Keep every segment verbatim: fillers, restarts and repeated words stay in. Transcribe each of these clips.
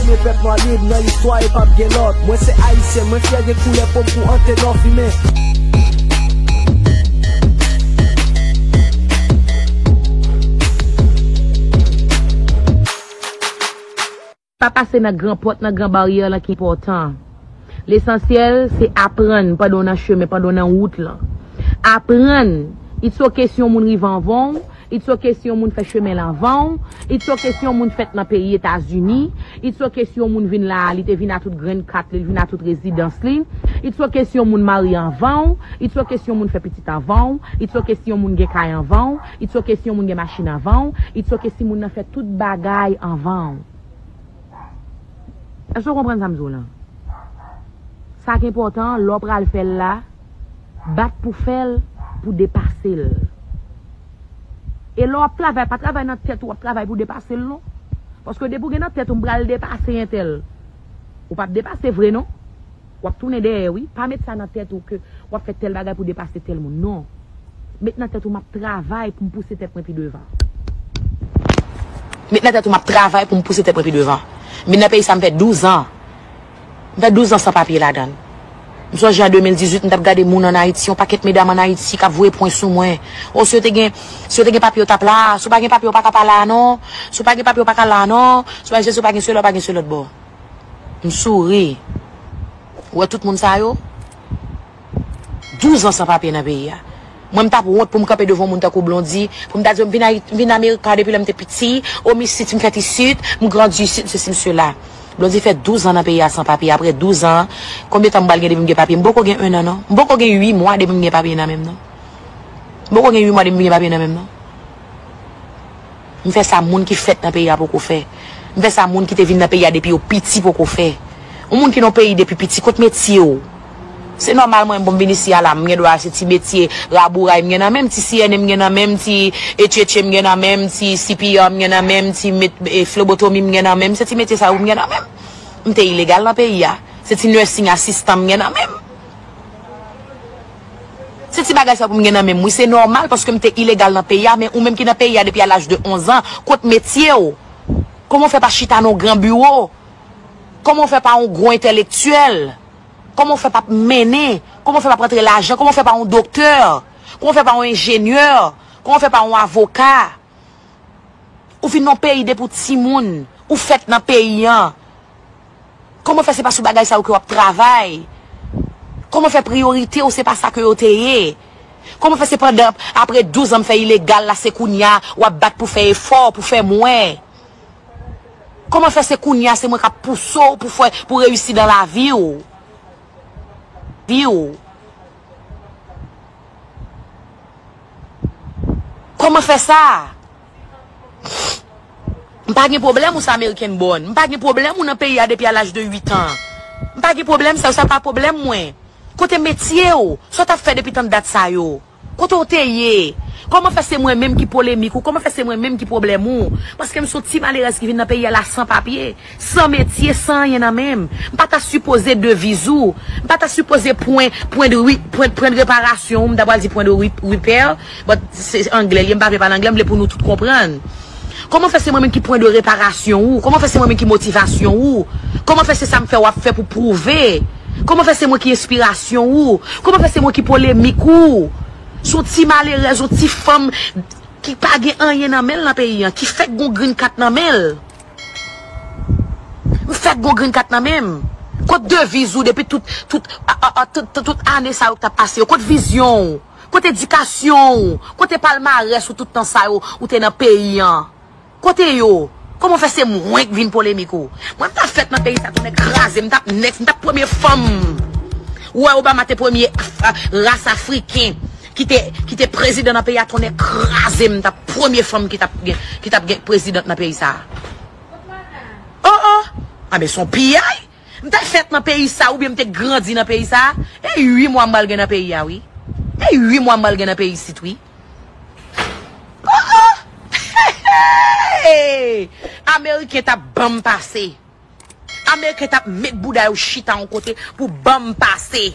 Pèp nwa lib nan listwa e p ap gen lòt. Mwen se Ayisyen, mwen fyè gen koulè po m kou Antenò fimen. Pa pase nan gran pòt, nan gran baryè lan ki enpòtan. Lesansyèl, se aprann pandan w nan chemen, pandan w nan wout lan. Aprann, it's ok si yon moun rive anvan w, it's ok si yon moun fè chemen l anvan w, it's ok si yon moun fèt nan peyi Etazini, it's ok si yon moun vin la a, li te vin a tout grenn kat li, li vin a tout rezidans li, it's ok si yon moun marye anvan w, it's ok si yon moun fè pitit anvan w, it's ok si yon moun gen kay anvan w, it's ok si yon moun gen machin anvan w, it's ok si moun nan fè tout bagay anvan w. Èske w konprann sa m di w lan? Sa k enpòtan, lè w pral fè l la, bat pou fè l, pou depase l. E lè w ap travay, pa travay nan tèt ou, w ap travay pou depase l non. Paske depi w gen nan tèt ou, m pral depase entèl. Ou p ap depase vre non. W ap tounen dèyè wi. Pa met sa nan tèt ou ke w ap fè tèl bagay pou depase tèl moun. Non. Met nan tèt ou, m ap travay pou m pouse tèt mwen pi devan. Met nan tèt ou, m ap travay pou m pouse tèt mwen pi devan. M vin nan peyi sa, m fè douz an. M fè douz an san papye ladan l. M sonje an de mil dizuit, m t ap gade moun ann Ayiti, yon pakèt medam ann Ayiti k ap voye pwen sou mwen. O, si yo te gen, si yo te gen papye, yo t ap la. Si w pa gen papye, w pa ka pa la non. Si w pa gen papye, w pa ka la non. Si w pa, si w pa gen sela, w pa gen se lòt bò. M souri. Ou wè tout moun sa yo? Douz an san papye nan peyi a. Mwen, m t ap wont pou m kanpe devan yon moun tankou Blondy, pou m ta di yo, m vin Ayit-, m vin Amerika depi lè m te piti, o, m isit, m fèt isit, m grandi isit, m sesi, m sela. Blondy fè douz an nan peyi a san papye. Apre douz an, konbyen tan m pral gen depi m gen papye? M poko gen en an, non. M poko gen uit mwa depi m gen papye nan men m, non. M poko gen uit mwa depi m gen papye nan men m, non. M fè sa moun ki fèt nan peyi a poko fè. M fè sa moun ki te vin nan peyi a depi yo piti poko fè. Yon moun ki nan peyi depi piti, kot metye w? Se nòmal mwen, bon, m vin isi a la, m gen dwa se ti metye rabouray m gen nan men m, ti C N A m gen nan men m, ti H H A m gen nan men m, ti C P R m gen nan men m, ti met-, e, flebotomi m gen nan men m, se ti metye sa yo m gen nan men m. M te ilegal nan peyi a. Se ti nursing assistant m gen nan men m. Se ti bagay sa pou m gen nan men m, wi, se nòmal paske m te ilegal nan peyi a, men ou menm ki nan peyi a depi a laj de onz an, kot metye w? Kòman w fè pa chita nan yon gran biwo? Kòman w fè pa yon gwo entèlektyèl? Kòman w fè pa mennen? Kòman w fè pa rantre lajan? Kòman w fè pa yon doktè? Kòman w fè pa yon enjenyè? Kòman w fè pa yon avoka? Ou vin nan peyi depi w timoun, ou fèt nan peyi an. Kòman fè se pa sou bagay sa yo ke w ap travay? Kòman fè priyorite w se pa sa ke yo te ye? Kòman fè se pandan, apre douz an m fè ilegal la, se kounye a w ap bat pou fè efò, pou fè mwen? Kòman fè se kounye a se mwen k ap pouse w pou fè, pou reyisi nan lavi w? Vi w? Kòman fè sa? M pa gen pwoblèm ou se American born. M pa gen pwoblèm ou nan peyi a depi a laj de uit an. M pa gen pwoblèm sa, sa pa pwoblèm mwen. Kote metye w? Sa w t ap fè depi tann dat sa yo? Kote w te ye? Kòman fè se mwen menm ki polemik ou? Kòman fè se mwen menm ki pwoblèm ou? Paske m se yon ti malerèz ki vin nan peyi a la san papye. San metye, san anyen nan men m. M pa ta sipoze deviz ou. M pa ta sipoze pwen, pwen de ri-, pwen, pwen de reparasyon ou. M ta pral di pwen de ri-, ripè. But se anglè li ye, m pa vle pale anglè, m vle pou nou tout konprann. Kòman fè se mwen menm ki pwen de reparasyon ou? Kòman fè se mwen menm ki motivasyon ou? Kòman fè se sa m fè w ap fè pou pwouve? Kòman fè se mwen ki enspirasyon ou? Kòman fè se mwen ki polemik ou? Se yon ti malerèz, yon ti fanm ki pa gen anyen nan men l nan peyi an, ki fèk gon green card nan men l. M fèk gon green card nan men m. Kot deviz ou depi tout, tout, a, a, a, tout, tout, tout ane sa yo k t ap pase yo? Kot vizyon w? Kot edikasyon w? Kote palmarès ou tout tan sa yo ou te nan peyi an? Kote yo? Kòman fè se mwen k vin polemik ou? Mwen m t ap fèt nan peyi sa, tonnè kraze m, m t ap next, m t ap premye fanm. Ou wè Obama te premye af-, a, ras afriken ki te, ki te prezidan nan peyi a, tonnè kraze m, m t ap premye fanm ki t ap gen, ki t ap gen prezidant nan peyi sa. Oh, oh! A, men se yon piyay! M te fèt nan peyi sa oubyen m te grandi nan peyi sa, e uit mwa m pral gen nan peyi a, wi. E uit mwa m pral gen nan peyi isit, wi. Oh, oh! Ameriken t ap ban m pase. Ameriken t ap met bouda yo chita yon kote pou ban m pase.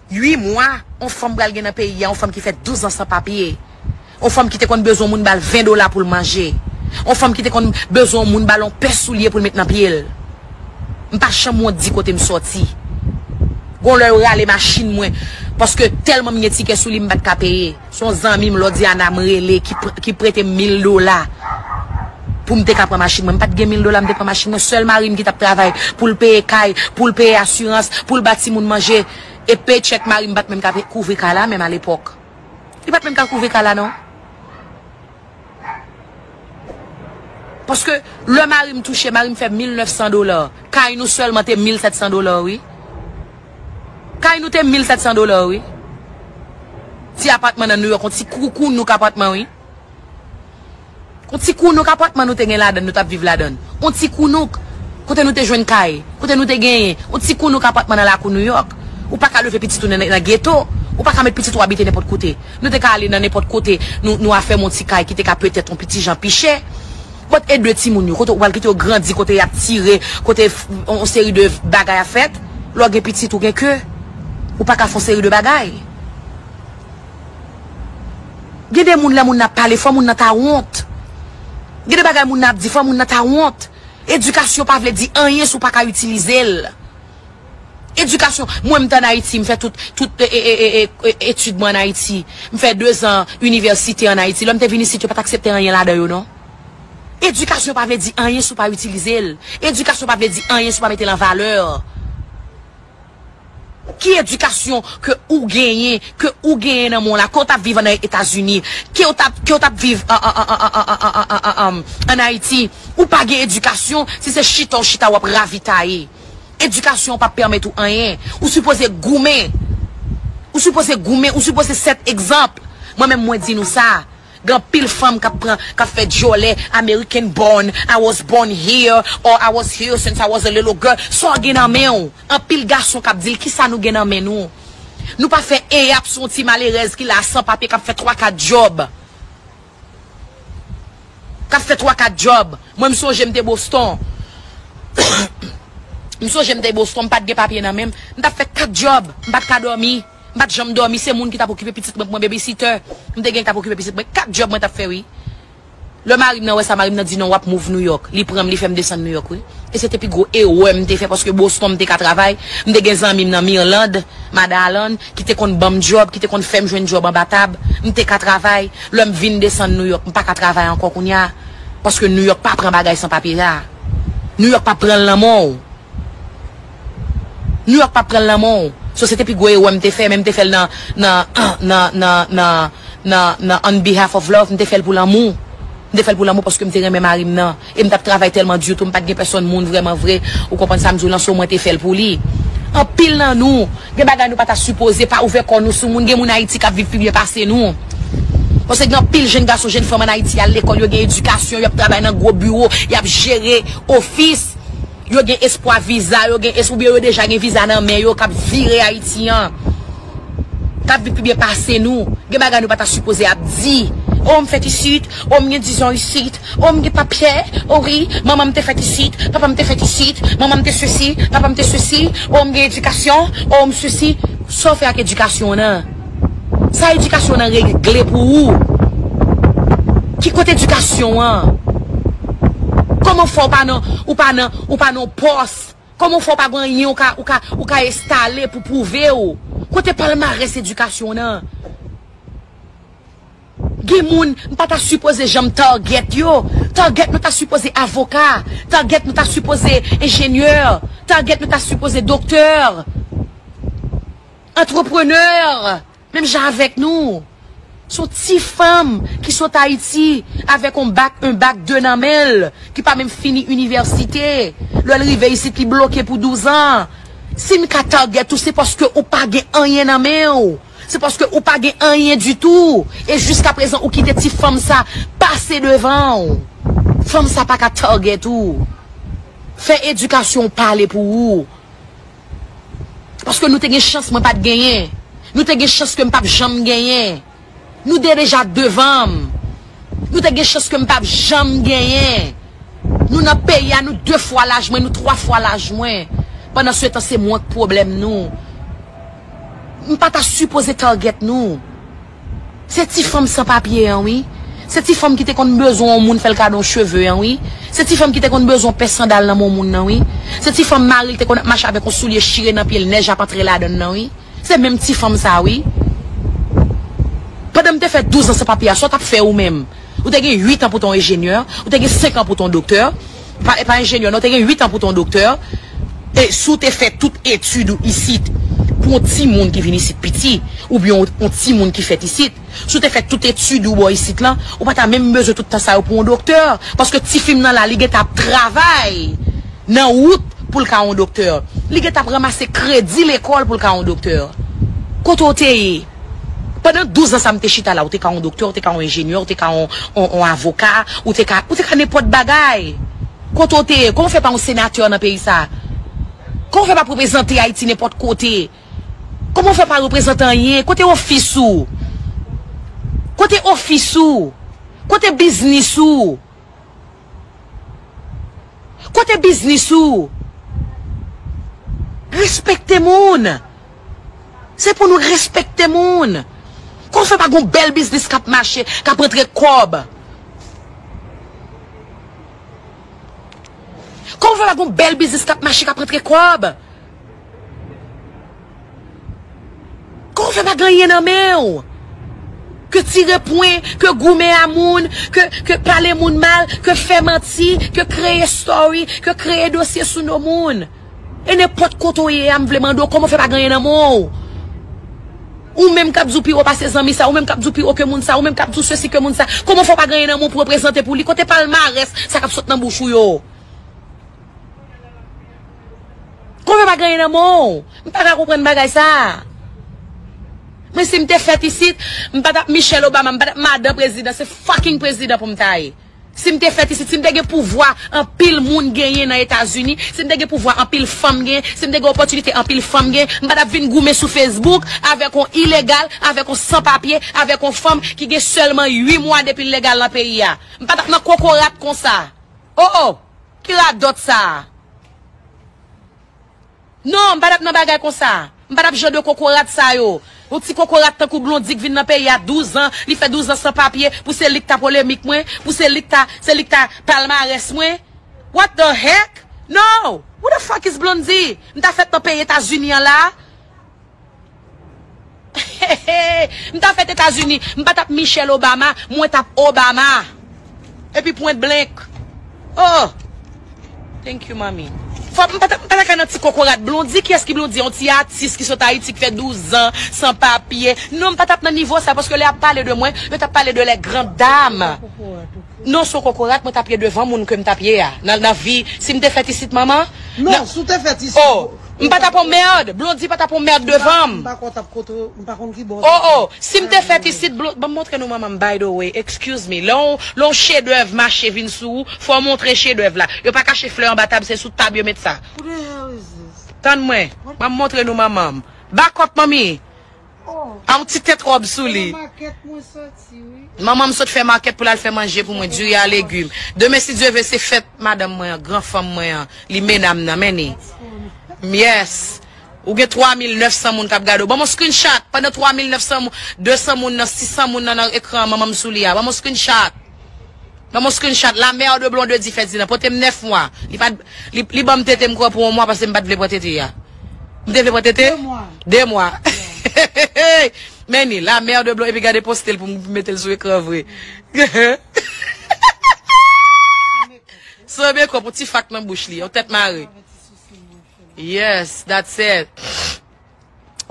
Uit mwa, yon fanm pral gen nan peyi a, yon fanm ki fè douz an san papye. Yon fanm ki te konn bezwen moun ba l ven dola pou l manje. On fanm ki te konn bezwen yon moun ba l yon pè soulye pou l met nan pye l. M pa janm wont di kote m sòti. Gon lè yo rale machin mwen. Paske tèlman m gen tikè sou li, m pa t ka peye. Se yon zanmi m, Lòdiana, m rele, ki, pr- ki prete m mil dola. Pou m te ka pran machin mwen. M pa t gen mil dola, m te pran machin mwen. Sèl mari m ki t ap travay pou l peye kay, pou l peye asirans, pou l ba timoun manje. E paycheck mari m pa t menm ka pe- kouvri kay la, menm alepòk. Li pa t menm ka kouvri kay la, non. Paske lè mari m touche, mari m fè mil nèf san dola. Kay nou sèlman te mil sèt san dola, wi. Kay nou te mil sèt san dola, wi. Ti apatman nan Nouyòk, yon ti kou- kounouk apatman, wi. Yon ti kounouk apatman nou te gen ladann, nou t ap viv ladann. Yon ti kounouk. Kote nou te jwenn kay? Kote nou te genyen? Yon ti kounouk apatman nan lakou Nouyòk. Ou pa ka leve pitit ou nan, nan geto. Ou pa ka met pitit ou abite nenpòt kote. Nou te ka ale nan nenpòt kote. Nou, nou a fè yon ti kay ki te ka petèt yon piti jan pi chè. But e de timoun yo, kote ou pral kite yo grandi, kote y ap tire, kote f- yon seri de bagay ap fèt. Lè w gen pitit, ou gen ke. Ou pa ka fè yon seri de bagay. Gen de moun, lè moun nan ap pale, fò moun nan ta wont. Gen de bagay moun nan ap di, fò moun nan ta wont. Edikasyon pa vle di anyen si w pa ka itilize l. Edikasyon, mwen m t ann Ayiti, m fè tout, tout e, e, e, e, e, etid mwen ann Ayiti. M fè dezan inivèsite ann Ayiti. Lè m te vin isit, yo pa t aksepte anyen ladan yo, non. Edikasyon pa vle di anyen si w pa itilize l. Edikasyon pa vle di anyen si w pa mete l an valè. Ki edikasyon ke ou genyen, ke ou genyen nan mond la, ke w t ap viv ann Etazini, ke w t ap, ke w t ap viv an, an, an, an, an, an, an, an, an, an, ann Ayiti, ou pa gen edikasyon, si se chita w chita w ap ravitaye. Edikasyon an p ap pèmèt ou anyen. Ou sipoze goumen. Ou sipoze goumen, ou sipoze sèt egzanp. Mwen menm mwen di nou sa. Gen anpil fanm k ap pran, k ap fè dyòlè American born, I was born here, or I was here since I was a little girl. Sa w gen nan men w? Anpil gason k ap di l, kisa nou gen nan men nou? Nou pa fè eyap sou yon ti malerèz ki la san papye k ap fè twa kat djòb. K ap fè twa kat djòb. Mwen m sonje m te Boston. M sonje m te Boston, m pa t gen papye nan men m. M t ap fè kat djòb. M pa t ka dòmi. M pa t janm dòmi, se moun ki t ap okipe pitit mwen pou mwen, babysitter. M te gen ki t ap okipe pitit mwen. Kat djòb mwen t ap fè, wi. Lè mari m nan wè sa, mari m nan di, "Non, w ap move Nouyòk." Li pran m, li fè m desann Nouyòk, wi. E se te pi gwo erè m te fè, paske Boston m te ka travay. M te gen zanmi m nan Mirland, Mada Alan, ki te konn ban m djòb, ki te konn fè m jwenn djòb anba tab. M te ka travay. Lè m vin desann Nouyòk, m pa ka travay ankò kounye a. Paske Nouyòk pa pran bagay san papye la. Nouyòk pa pran l nan men w. Nouyòk p ap pran l nan men w. So, se te pi gwo erè m te fè, men m te fè l nan, nan, nan, nan, nan, nan, nan on behalf of love, m te fè l pou lanmou. M te fè l pou lanmou paske m te renmen mari m nan. E m t ap travay tèlman di tou, m pa t gen pèsonn moun vrèman vre. Ou konprann sa m di w lan, so mwen te fè l pou li. Anpil nan nou, gen bagay nou pa ta sipoze, pa ouvè kò nou sou moun. Gen moun Ayiti k ap viv pi byen pase nou. Paske gen anpil jenn gason, jenn fanm ann Ayiti, y al lekòl, yo gen edikasyon, y ap travay nan gwo biwo, y ap jere ofis. Yo gen espwa viza, yo gen es- oubyen yo deja gen viza nan men yo k ap vire Ayiti an. K ap viv pi byen pase nou. Gen bagay nou pa ta sipoze ap di. O, m fèt isit, o, m gen dizon isit, o, m gen papye, o wi, manman m te fèt isit, papa m te fèt isit, manman m te sesi, papa m te sesi, o, m gen edikasyon, o, m sesi. Sa w fè ak edikasyon w nan? Sa edikasyon nan regle pou ou? Ki kote edikasyon an? Kòman fè w pa nan, ou pa nan, ou pa nan pòs? Kòman fè w pa gen anyen ou ka, ou ka, ou ka estale pou pwouve w? Kote palmarès edikasyon nan? Gen moun, m pa ta sipoze janm target yo. Target nou ta sipoze avoka. Target nou ta sipoze enjenyè. Target nou ta sipoze doktè. Antreprenè. Menm jan avèk nou. Se yon ti fanm ki sot Ayiti avèk yon bak, yon bak de nan men l, ki pa menm fini inivèsite. Lè l rive isit, li bloke pou douz an. Si m ka target ou, se paske ou pa gen anyen nan men w. Se paske ou pa gen anyen ditou. E jiskaprezan, ou kite ti fanm sa pase devan w. Fanm sa pa ka target ou. Fè edikasyon w pale pou ou. Paske nou te gen chans mwen pa t genyen. Nou te gen chans ke m p ap janm genyen. Nou te deja devan m. Nou te gen chans ke m p ap janm genyen. Nou nan peyi a, nou de fwa laj mwen, nou twa fwa laj mwen. Pandan se tan, se mwen k pwoblèm nou. M pa ta sipoze target nou. Se ti fanm san papye an, wi. Se ti fanm ki te konn bezwen yon moun fè l kado yon cheve an, wi. Se ti fanm ki te konn bezwen pè sandal nan men yon moun nan, wi. Se ti fanm mari l te konn ap mache avèk yon soulye chire nan pye l, nèj ap antre ladan l nan, wi. Se menm ti fanm sa, wi. Pandan m te fè douz an san papye a, sa w t ap fè ou menm? Ou te gen uit an pou w te yon enjenyè, ou te gen senk an pou w te yon doktè. Pa, pa enjenyè, non, ou te gen uit an pou w te yon doktè. E si w te fè tout etid ou isit, pou yon timoun ki vin isit piti, oubyen yon, yon timoun ki fèt isit, si w te fè tout etid ou bò isit lan, ou pa ta menm bezwen tout tan sa yo pou yon doktè. Paske tifi m nan la, li gentan ap travay nan wout pou l ka yon doktè. Li gentan ap ranmase kredi lekòl pou l ka yon doktè. Kote w te ye? Pandan douz an sa m te chita la, ou te ka yon doktè, ou te ka yon enjenyè, ou te ka yon, yon, yon avoka, ou te ka, ou te ka nenpòt bagay. Kote w te ye? Kòman w fè pa yon senatè nan peyi sa? Kòman w fè pa reprezante Ayiti nenpòt kote? Kòman w fè pa reprezante anyen? Kote ofis ou? Kote ofis ou? Kote biznis ou? Kote biznis ou? Respekte moun. Se pou nou respekte moun. Kòman w fè pa gon bèl biznis k ap mache, k ap rantre kòb? Kòman w fè pa gon bèl biznis k ap mache, k ap rantre kòb? Kòman w fè pa gen anyen nan men w? Ke tire pwen, ke goumen a moun, ke, ke pale moun mal, ke fè manti, ke kreye story, ke kreye dosye sou non moun. E nenpòt kote w ye a, m vle mande w, kòman w fè pa gen anyen nan men w? Ou menm k ap di w pi wo pase zanmi sa, ou menm k ap di w pi wo ke moun sa, ou menm k ap di w sesi ke moun sa, kòman w fè w pa gen anyen nan men w pou w reprezante pou li? Kote palmarès sa k ap sot nan bouch ou yo? Kòman w fè pa gen anyen nan men w? M pa ka konprann bagay sa. Mwen, si m te fèt isit, m pa t ap Michelle Obama, m pa t ap madan prezidan, se fucking prezidan pou m ta ye. Si m te fèt isit, si m te gen pouvwa anpil moun genyen nan Etazini, si m te gen pouvwa anpil fanm genyen, si m te gen opòtinite anpil fanm genyen, m pa t ap vin goumen sou Facebook avèk yon ilegal, avèk yon san papye, avèk yon fanm ki gen sèlman uit mwa depi l legal nan peyi a. M pa t ap nan kokorat konsa. Oh, oh! Ki radòt sa a? Non, m pa t ap nan bagay konsa. M pa t ap jan de kokorat sa yo. Yon ti kokorat tankou Blondy k vin nan peyi a douz an, li fè douz an san papye, pou se li k ta polemik mwen, pou se li k ta, se li k ta palmarès mwen. What the heck? No! Who the fuck is Blondy? M ta fèt nan peyi Etazini an la. M ta fèt Etazini, m pa t ap Michelle Obama, mwen t ap Obama. Epi pwent blank. Oh! Thank you, mami. Fò m pa t ap, m pa t ap ka nan ti kokorat Blondy. Kiyès ki Blondy? Yon ti atis ki sot Ayiti, ki fè douz an san papye. Non, m pa t ap nan nivo sa, paske lè y ap pale de mwen, yo t ap pale de les grandes dames. Non, se yon kokorat, mwen t ap ye devan moun ke m t ap ye a. Nan, nan vi, si m te fèt isit, manman. Non, si w te fèt isit. Oh, m pa t ap yon mèd. Blondy pa t ap yon mèd devan m. M pa konn, m pa konn ki bò. Oh, oh, si m te fèt isit, Blon-, ban m montre nou manman m, by the way, excuse me. Lè yon, lè yon chedèv mache vin sou ou, fò w montre chedèv la. Yo pa kache flè anba tab, se sou tab yo met sa. Who the hell is this? Tann mwen, ban m montre nou manman m. Bakòt manmi. Oh. A yon ti tèt wòb sou li. Se nan makèt mwen soti, wi. Manman m sot fè makèt pou l al fè manje pou mwen, diri a legim. Demen, si Dye vle, se fèt madanm mwen an, gran fanm mwen an. Li mena m nan, men ni. Yes. Ou gen twa mil nèf san moun k ap gade w. Ban m yon screenshot. Pandan twa mil nèf san moun, de san moun nan, sis san moun nan nan ekran an, manman m sou li a. Ban m yon screenshot. Ban m yon screenshot. La mère de Blondedy Ferdinand. Pote m nèf mwa. Li pa, li, li ban m tete m kwè pou yon mwa paske m pa t vle pran tete a. M te vle pran tete? De mwa. De mwa. Men ni, la mère de Blondedy. Epi gade poste l pou m mete l sou ekran vre. San make up, yon ti fak nan bouch li, yon tèt mare. Yes, that's it.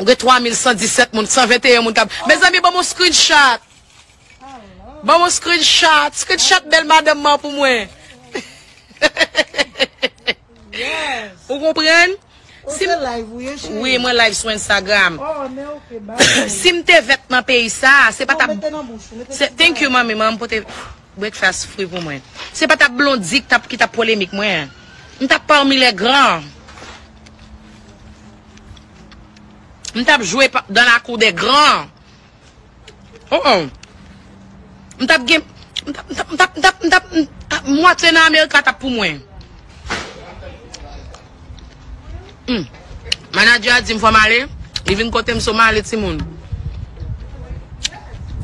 Ou gen twa mil san disèt moun, san venteyen moun k ap. Mezanmi, ban m yon screenshot. Ban m yon screenshot. Screenshot bèl madanm mwen pou mwen. Ou konprann? Si m, wi, mwen live sou Instagram. Si m te fèt nan peyi sa, se pa t ap. Thank you, manmi. Manman m pote breakfast free pou mwen. Se pa t ap Blondy ki t ap, ki t ap polemik mwen. M t ap parmi les grands. M t ap jwe pa, dans la cour des grands. Oh, oh. M t ap gen, m t ap, m t ap, m t ap, m t ap, m t ap, m t ap, mwatye nan Amerika t ap pou mwen. Hmm. Manadjè a di m fò m ale. Li vin kote m, so m ale, timoun.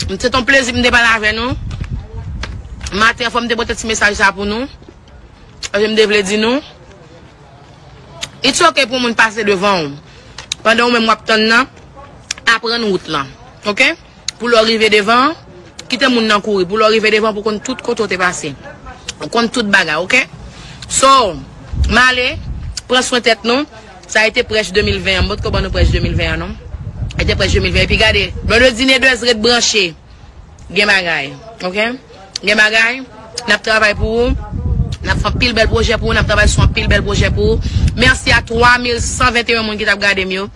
M, se t on plezi pou m te pale avè nou. Maten an, fò m te pote ti mesaj sa pou nou. Paske m te vle di nou, it's ok pou moun pase devan w. Pandan ou menm w ap tann nan, aprann wout lan. Ok? Pou lè w rive devan, kite moun nan kouri. Pou lè w rive devan, pou konn tout kote w te pase. Ou konn tout bagay, ok? So, m ale, pran swen tèt nou. Sa a ete prèch de mil ven an. M potko ban nou prèch de mil ven an, non. Ete prèch de mil ven. Epi gade, Blondedy Nedwez ret branche. Gen bagay, ok? Gen bagay. N ap travay pou ou. N ap fè anpil bèl pwojè pou ou. N ap travay sou anpil bèl pwojè pou ou. Mèsi a twa mil san venteyen moun ki t ap gade m yo.